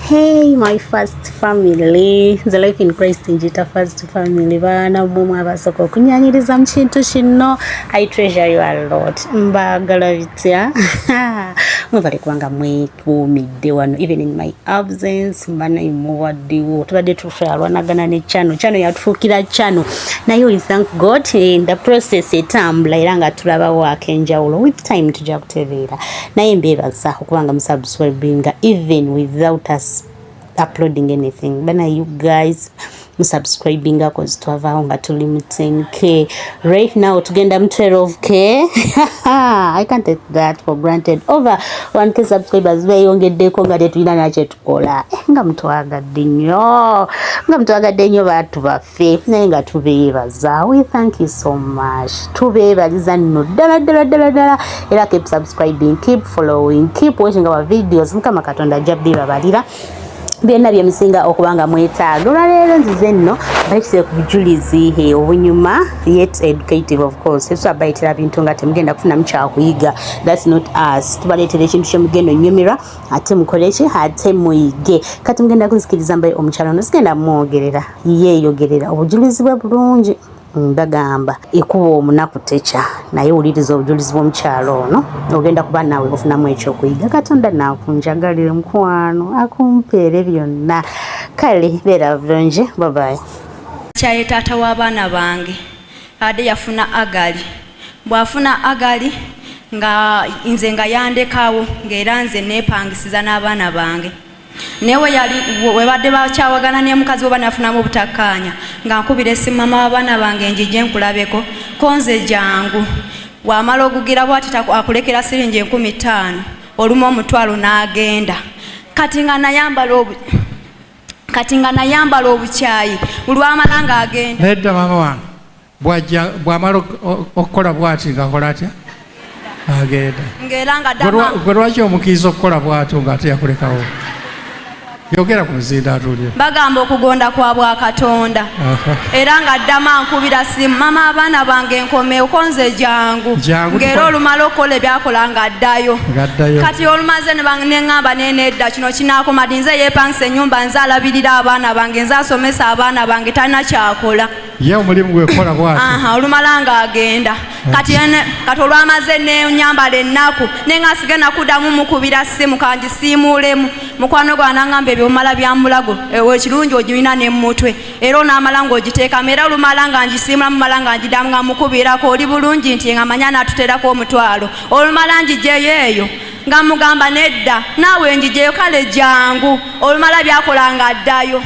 Hey my first family, the life in Christ njita first family baana mmwe mwabasooka okunyanyiriza mu kintu kino. I treasure you a lot, mbaagala bitya mwebale kubanga mwekuumidde wano even in my absence. Mbanaye muwaddewo, tubadde tukyalwanagana ne channel, channel yatufuukira channel, naye we thank God in the process etambula era nga tulabawo ak'enjawulo. With time tujja kutereera, naye mbeebaza okuba nga musubscribinga even without us uploading anything. Bana, you guys musubscribinga cause twavaawo nga tuli mu 10K, right now tugenda mu 12K. I can't take that for granted. Over 1K subscribers beeyongeddeko nga tetulina nakyetukola. Nga mutwagadde nnyo, nga mutwagadde nnyo bantu baffe, naye nga tubeebaza. We thank you so much, tubeebaliza nno ddala ddala ddala ddala. Era keep subscribing, keep following, keep watching our videos. Mukama Katonda ajja bibabalira byonna byemusinga okuba nga mwetaaga. Olwaleero nzize nno bayitire ku bujulizi obunyuma yet educative of course. Tetusobola bayitira bintu nga temugenda kufunamu kyakuyiga, that's not us. Tubaleetera ekintu kyemugenda onyumirwa, ate mukole ki, ate muyige. Kati mugenda kunzikiriza mbaye omukyalo ono, sigenda mwogerera, yeeyogerera obujulizi bwe bulungi. Bagamba ekuba omunaku tekya, naye wuliriza obujulizi bw'omukyalo ono, ogenda kuba naawe ofunamu ekyokuyiga. Katonda naakunjagalire mukwano, akumpeere byonna. Kale beera bulungi, babayi. Kyaye taata w'abaana bange ade yafuna agali, bw'afuna agali nga nze nga yandekawo, ng'era nze neepangisiza n'abaana bange. Naye we yali webadde bakyawagana ne mukazi we, banafunamu obutakkaanya, nga nkubira essimu, mama w'abaana bange njije nkulabeko, konze jangu. Bw'amala ogugira bw'ati akulekera siringi 5000, olumu 500, n'agenda. Kati nga nayambala obukyayi, olwamala ng'agenda. Nedda maama wange, bwajja bw'amala okukola bw'ati ng'akola atya? Agenda. Ng'era nga ddama. Gwe lwaki omukkiriza okukola bw'atyo ng'ate yakulekawo? Yogera ku muzinda atulire. Bagamba okugonda kwa bwakatonda. Era nga ddama nkubira simu, mama abaana bange nkomewo, konze jangu. Jangu. Ng'era olumala okukola ebyakola ng'addayo. Ng'addayo. Kati olumaze ne neŋŋamba nenedda, kino kinaakoma ddi? Nze yeepangisa ennyumba, nze alabirira abaana bange, nze asomesa abaana bange, talina kyakola. Ye omulimu gwe kukola bw'atyo. Aha, olumala ng'agenda. Kati olwamaze nenyambala ennaku, nenga sigenda kuddamu mukubira ssimu, kangisiimuulemu. Mukwano gwange nangamba ebyomala bya mulago, ewe ekirungi ogirina nemutwe, era onaamala ng'ogiteekamu. Era olumala nga ngisiimulamu, mala nga ngiddamu nga mukubirako, oli bulungi, nti nga manya naatuteerako 500. Olumala ngijeyo eyo nga mugamba nedda naawe ngijeyo, kale jangu. Olumala byakola ng'addayo.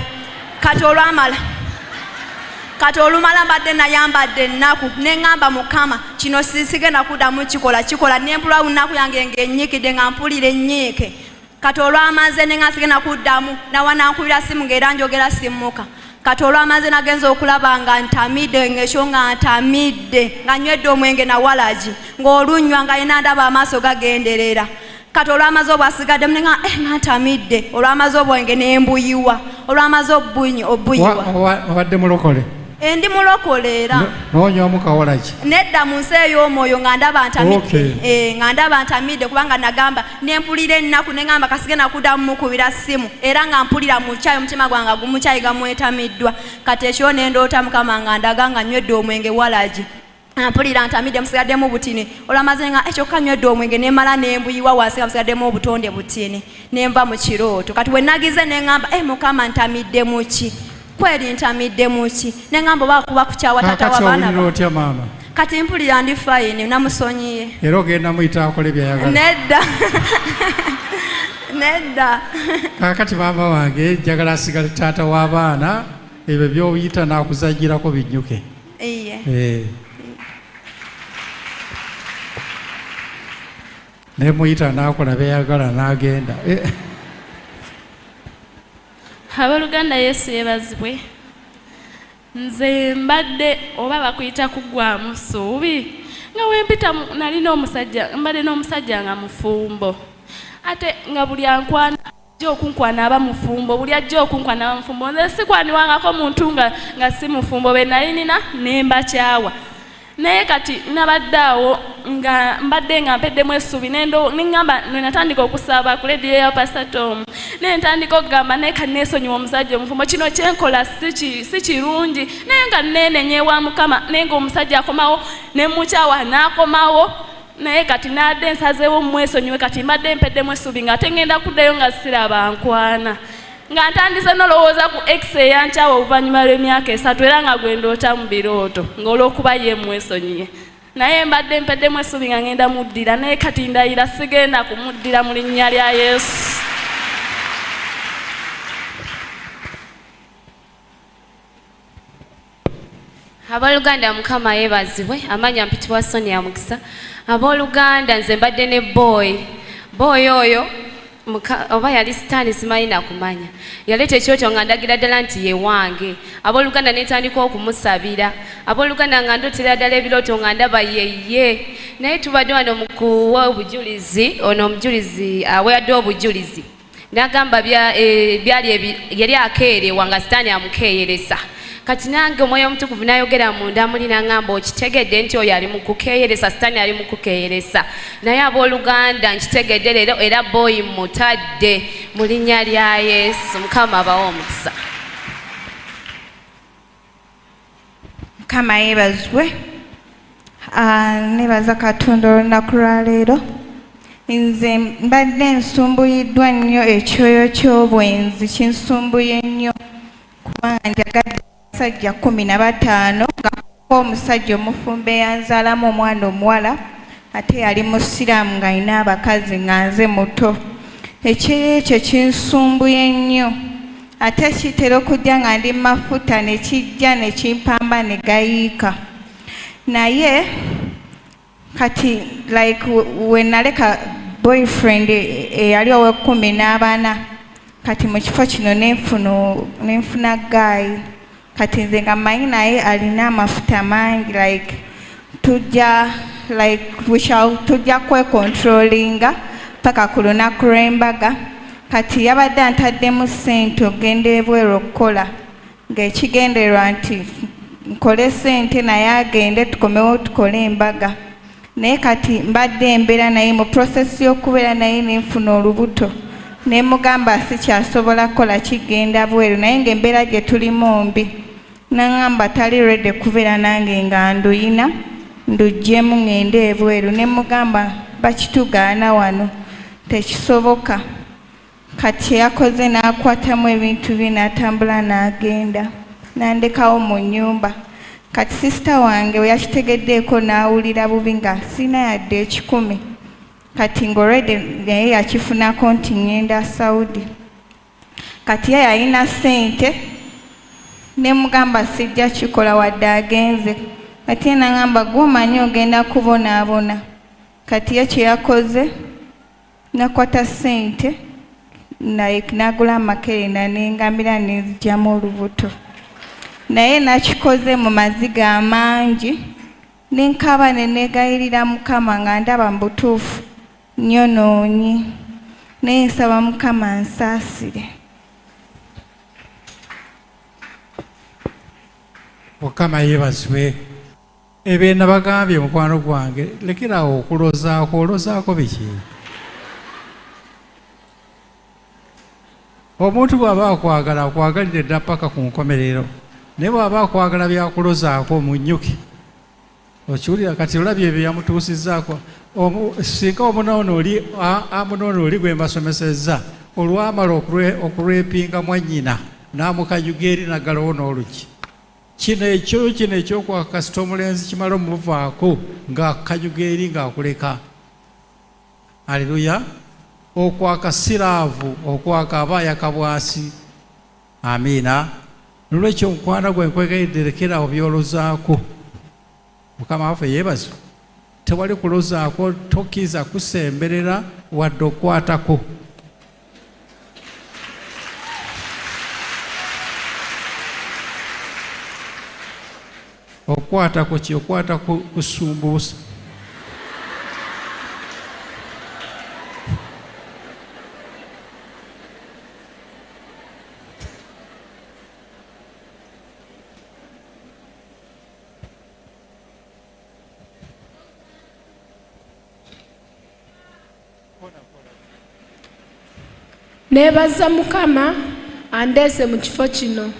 Kati olumala mbadde nayambadde ennaku, neŋŋamba Mukama kino sisigenda kuddamu kikola kikola, nempulwa nnaku yange ng'ennyikidde, nga mpulira ennyiike. Kati olwamaze neŋŋa sigenda kuddamu, nawa nankubira simu ng'era njogera simuka. Kati olwamaze nagenza okulaba nga ntamidde, ng'ekyo nga ntamidde, nga nywedde omwenge nawalagi, ng'olunywa nga yina ndaba amaaso gagenderera. Kati olwamaze obwasigaddemu nenga nga ntamidde, olwamaze obwenge nembuyiwa, olwamaze obuyiwa. Obadde mulokole? Ndi mulokole era. Noonywamu kawalagi? Nedda, mu nsi ey'omwoyo nga ndaba ntamidde. Nga ndaba ntamidde, kubanga nagamba nempulira ennaku, neŋŋamba kasigenda kuddamu mukubira ssimu, era nga mpulira mukyayi, omutima gwange gumukyayi gamwetamiddwa. Kati ekyo nendoota Mukama nga ndaga nga nywedde omwenge walagi, mpulira ntamidde, musigaddemu butini. Olwamaze nga ekyokka nywedde omwenge, nemala nembuyiwa wansi nga musigaddemu obutonde butini, nenva mu kirooto. Kati we nagize neŋŋamba, Mukama, ntamidde muki? Kweri ntamidde muki? Neŋŋamba oba kuba kukyawa taata Kakati w'abaana owulira otya maama? Kati mpulira ndi fine, namusonyiye. Era ogenda muyita akole byayagala? Nedda, nedda. Kaakati maama wange, njagala asigale taata w'abaana, ebyo by'oyita n'akuzanyirako binnyuke. Iye. Eh. Ne muyita n'akola byayagala n'agenda. Eh. Abooluganda, Yesu yeebazibwe. Nze mbadde oba bakuyita kuggwamu ssuubi nga wempita nalina omusajja, mbadde n'omusajja nga mufumbo, ate nga buli ankwana ajja okunkwana aba mufumbo, buli ajja okunkwana aba mufumbo. Nze sikwaniwangako muntu nga si mufumbo, be nali nina ne mbakyawa. Naye kati nabadde awo Nga mbadde nga mpeddemu essuubi, neŋŋamba natandika okusaba ku lediyo ya Pastor Tom, nentandika okugamba naye kaneesonyiwa omusajja omufumbo, kino kyenkola si kirungi, naye nga neenenya ewa Mukama. Naye nga omusajja akomawo ne mukyawa n'akomawo, naye kati nadde nsazeewo mwesonyiwe. Kati mbadde mpeddemu essuubi nga ate ngenda kuddayo nga siraba nkwana, nga ntandise nolowooza ku ex eyankyawa oluvannyuma lw'emyaka 3, era nga gwe ndoota mu birooto ng'olw'okuba ye mwesonyiye. Naye mbadde mpeddemu essuubi nga ngenda muddira, naye kati ndayira sigenda kumuddira mu linnya lya Yesu. Abooluganda, Mukama yeebazibwe. Amannya mpitibwa Sonia Mukisa. Abooluganda, nze mbadde ne boy boy oyo oba yali sitaani simanyi nakumanya, yaleeta ekyoto nga ndagira ddala nti ye wange. Abooluganda, netandika okumusabira. Abooluganda, nga ndotera ddala ebirooto nga ndaba yeye. Naye tubadde wano mu kuwa obujulizi, ono omujulizi aweadde obujulizi n'agamba byali yali akeerewa nga sitaani amukeeyeresa. Kati nange Omwoyo Omutukuvu n'ayogera munda muli n'aŋŋamba, okitegedde nti oyo ali mu kukeeyeresa, sitaani ali mu kukeeyeresa? Naye abooluganda, nkitegedde leero, era boy mutadde mu linnya lya Yesu. Mukama abawe omukisa. Mukama yeebazibwe. Nebaza Katonda olunaku lwaleero. Nze mbadde nsumbuyiddwa nnyo ekyoyo ky'obwenzi, kinsumbuye nnyo kubanga njagadde abasajja 15, nga omusajja omufumbo eyanzaalamu omwana omuwala, ate yali musiraamu ng'alina abakazi, nga nze muto. Ekyoyo ekyo kinsumbuye nnyo, ate kitera okujja nga ndi mafuta, ne kijja ne kimpamba ne gayiika. Naye kati like we naleka boyfriend eyali ow'ekkumi n'abana, kati mu kifo kino nenfuna guy. Kati nze nga mmanyi naye alina amafuta mangi, like tujja, like we shall, tujja kwecontrollinga paka ku lunaku lw'embaga. Kati yabadde antaddemu ssente okugenda ebweru okukola, ng'ekigendererwa nti nkole ssente naye agende tukomewo tukole embaga. Naye kati mbadde embeera naye, mu process y'okubeera naye nenfuna olubuto, ne mugamba sikyasobola kukola kigenda bweru, naye ng'embeera gye tulimu mbi. Naŋŋamba tali ready kubeera nange nga nduyina, nduggyemu ŋŋende ebweru. Ne mugamba bakitugaana wano, tekisoboka. Kati yakoze n'akwatamu ebintu bye n'atambula n'agenda n'andekawo mu nnyumba. Kati sister wange we yakitegeddeeko n'awulira bubi nga sirina yadde 100. Kati ng'already naye yakifunako nti ŋŋenda Saudi. Kati ye yalina ssente, ne mugamba sijja kikola wadde agenze. Kati ye n'aŋŋamba gw'omanyi ogenda kubonaabona. Kati ye kye yakoze nakwata ssente naye n'agula amakerenda n'engambira nenzigyamu olubuto. Naye nakikoze mu maziga amangi, ne nkaaba ne neegayirira Mukama nga ndaba mu butuufu nnyonoonye, naye nsaba Mukama ansaasire. Mukama yeebazibwe. Ebyo nabagambye, mukwano gwange, lekerawo okulozaako. Olozaako biki? Omuntu bw'aba akwagala, akwagalire dda paka ku nkomerero, naye bw'aba akwagala byakulozaako, munyuke. Okiwulira? Kati olabye ebyo yamutuusizzaako. Singa omunoono oli amunoono oli gwe mbasomesezza, olwamala okulwepinga mwannyina n'amukanyuga eri naggalawo n'oluggi. Kino ekyo kino ekyokwaka, kasita omulenzi kimala omuvaako ng'akanyuga eri ng'akuleka. Aleluya! Okwaka si love, okwaka aba ayaka bwasi. Amiina. Nolwekyo mukwano gwe, nkwegayiridde, lekerawo byolozaako. Mukama waffe yeebazibwe. Tewali kulozaako, tokkiriza kusemberera wadde okukwatako. Okukwatako ki? Okwata ku sumbuusa? Neebaza Mukama andeese mu kifo kino.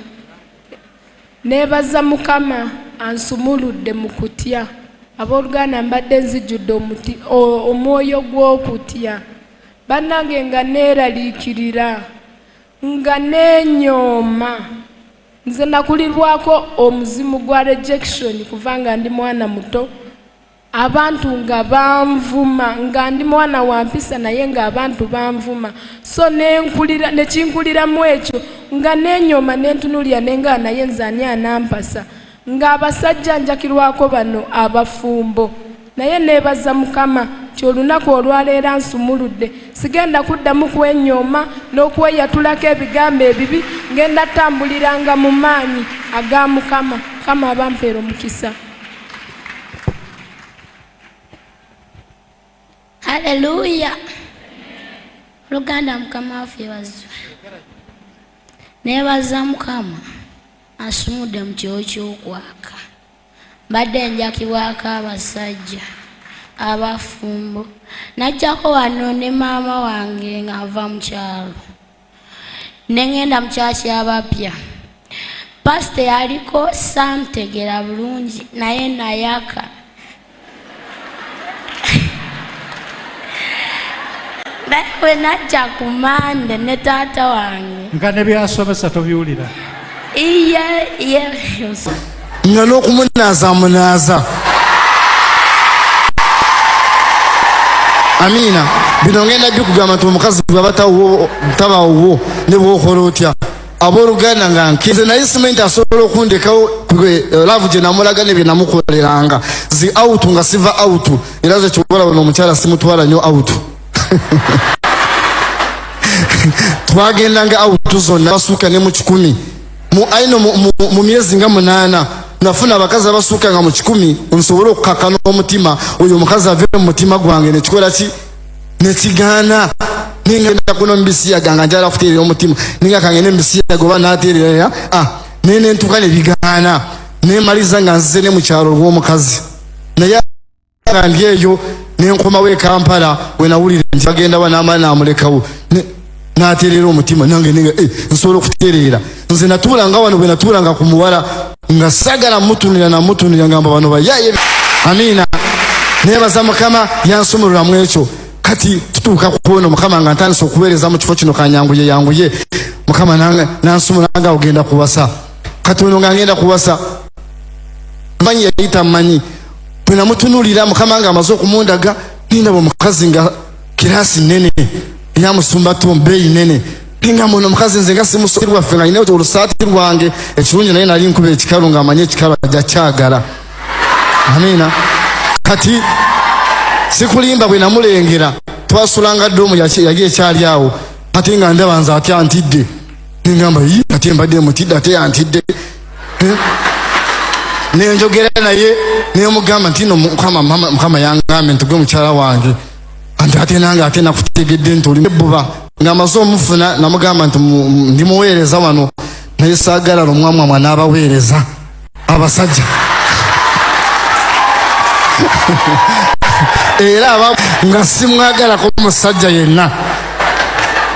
Neebaza Mukama ansumuludde mu kutya. Abooluganda mbadde nzijjudde omwoyo gw'okutya. Bannange nga neeraliikirira, nga neenyooma. Nze nakulirwako omuzimu gwa rejection kuva nga ndi mwana muto. Abantu nga banvuma nga ndi mwana wa mpisa naye nga abantu banvuma so nenkulira nekinkuliramu ekyo nga nenyooma nentunulira nengaa naye nze ani anampasa nga abasajja njakirwako bano abafumbo naye nebaza mukama nti olunaku olwaleero ansumuludde sigenda kuddamu kwenyooma n'okweyatulako ebigambo ebibi ngenda tambuliranga mu maanyi aga mukama mukama abampeera omukisa. Haleluya! Oluganda Mukama waffe yebazibwe. Nebaza Mukama asumudde mu kyoyo ky'okwaka. Mbadde njakibwako abasajja abafumbo. Najjako wano ne maama wange ng'ava mu kyalo. Ne ŋŋenda mu kyaki y'abapya. Pasita yaliko saamutegeera bulungi naye nayaka. Naye bwe najja ku Mande ne taata wange. Nga ne by'asomesa tobiwulira. Iye ye. Nga n'okumunaaza amunaaza. Amiina. Bino ngenda bikugamba nti omukazi bwaba tabawuwo ne bwokola otya abooluganda nga nkize naye simanyi nti asobola okundekawo laavu gye namulaga ne bye namukoleranga zi awutu nga siva awutu era ze kyobola bano omukyala simutwala nnyo awutu twagendanga awutu zonna basuuka ne mu kikumi mu aino mu myezi nga munaana nafuna abakazi abasuuka nga mu kikumi nsobole okukakana omutima oyo omukazi ave mu mutima gwange nekikola ki nekigaana nengenda kuno mubisiyaga nga njala kuteerera omutima ninga kangende mubisiyaga oba nateerera ah, naye nentuuka nebigaana nemaliza nga nzize ne mukyalo olw'omukazi naye nga ndi eyo nenkomawo e Kampala wenawulira nti bagenda wa n'amala n'amulekawo n'atereera omutima nange nenga eh, nsobola okutereera nze natuulanga wano bwe natuulanga ku muwala nga sagala mutunira namutunira ngamba bano bayaye amiina nebaza mukama yansumulula mu ekyo kati tutuuka kuono mukama nga ntandise okuweereza mu kifo kino kanyanguye yanguye mukama nansumula nga ogenda kuwasa kati ono nga ngenda kuwasa manyi yayita manyi bwe namutunuulira mukama nga amaze okumundaga nindaba omukazi nga kiraasi nene eyamusumba tu beeyi nene nga muno omukazi nze nga simusoki waffe nga nina olusaati lwange ekirungi naye nali nkuba ekikalu nga amanyi ekikalu ajja kyagala amiina kati sikulimba bwe namulengera twasulanga doomu yali ekyali awo ate nga ndaba nze ate antidde nengamba yi ate mbadde mutidde ate antidde eh? nenjogera naye nemugamba nti no mukama yangambe nti gwe mukyala wange anti ate nange ate nakutegedde nti oli ebbuba nga amaze omufuna namugamba nti ndi muweereza wano naye saagala lumwamwamwa n'abaweereza abasajja era aba nga simwagalako musajja yenna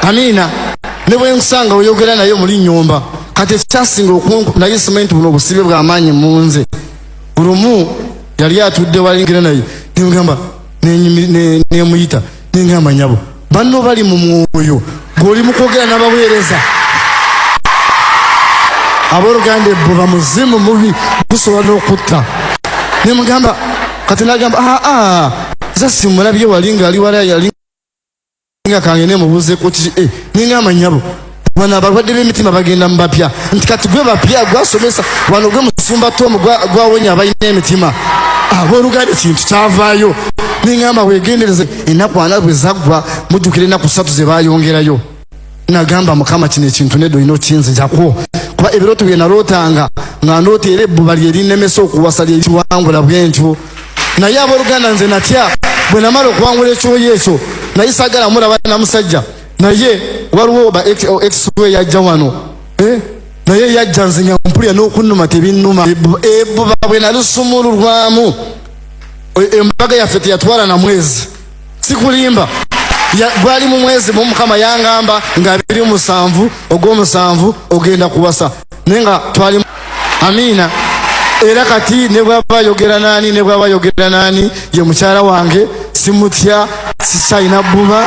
amiina ne bwe nkusanga oyogera naye muli nyumba kati ekyasinga okunku naye simanyi nti buno obusibe bw'amaanyi mu nze lumu yali atudde walingira naye nemugamba nemuyita nengamba nyabo banno bali mu mwoyo gweoli mukwogera n'abaweereza abooluganda ebbuba muzimu mubi gusobola n'okutta nemugamba kati nagamba aa ah, ah, nze simulabye wali ngaali wala yali nga kange nemubuuzeeko kiki eh, nengamba nyabo bano abalwadde b'emitima bagenda mu bapya nti kati gwe bapya gwasomesa wano gwe musumba tomu gwawonya abalina emitima abooluganda ekintu kyavaayo nengamba wegendereze ennaku ana bwe zaggwa mujjukira ennaku ssatu ze baayongerayo nagamba mukama kino ekintu nedda olina okinzijako kuba ebirooto bye nalootanga nga ndoota era ebbuba lye linnemesa okuwasa lyekiwangula bwentyo naye abooluganda nze natya bwe namala okuwangula ekyoyo ekyo naye sagala mulaba na musajja naye waliwo ba ex we yajja wano eh? naye yajja nze nga mpulira n'okunnuma tebinnuma ebbuba bwe nalisumululwamu embaga yaffe teyatwala na mwezi sikulimba Gwali mu mwezi mu Mukama yangamba nga 27 ogw'omusanvu ogenda kuwasa, naye nga twali amiina. Era kati ne bw'aba ayogera naani, ne bw'aba ayogera naani, ye mukyala wange, simutya, sikyalina bbuba.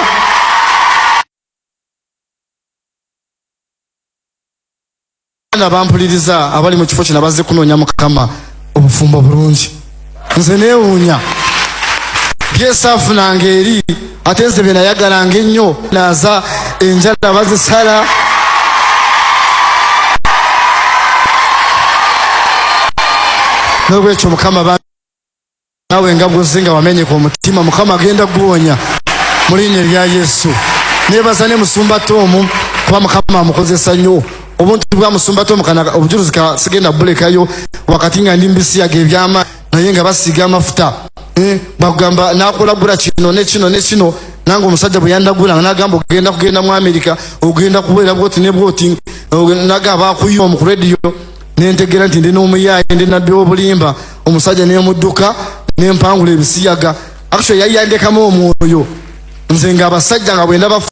Abaana bampuliriza abali mu kifo kino abazze kunoonya Mukama obufumbo bulungi. Nze neewuunya byesaafunanga eri, ate nze bye nayagalanga ennyo, naaza enjala bazisala. N'olwekyo Mukama naawe nga bw'ozze nga wamenyeka omutima, Mukama agenda kuguwonya mu linnya erya Yesu. Neebaza ne Musumba Tom kuba Mukama amukozesa nnyo. Obuntu bwa Musumba Tom kana obujulizi ka sigenda bulekayo wakati nga ndi mbisiyaga ebyama, naye nga basiiga amafuta. Bagamba nakulagula kino ne kino ne kino, nange omusajja bwe yandagula n'agamba ogenda kugenda mu Amerika, ogenda kubeera bwoti ne bwoti, nagamba akuyuma mu radio, nentegeera nti ndi n'omuyaaye, ndi nabbi w'obulimba. Omusajja nemudduka nempangula ebisiyaga. Actually yali yandekamu omwoyo nze nga abasajja nga bwenda bafu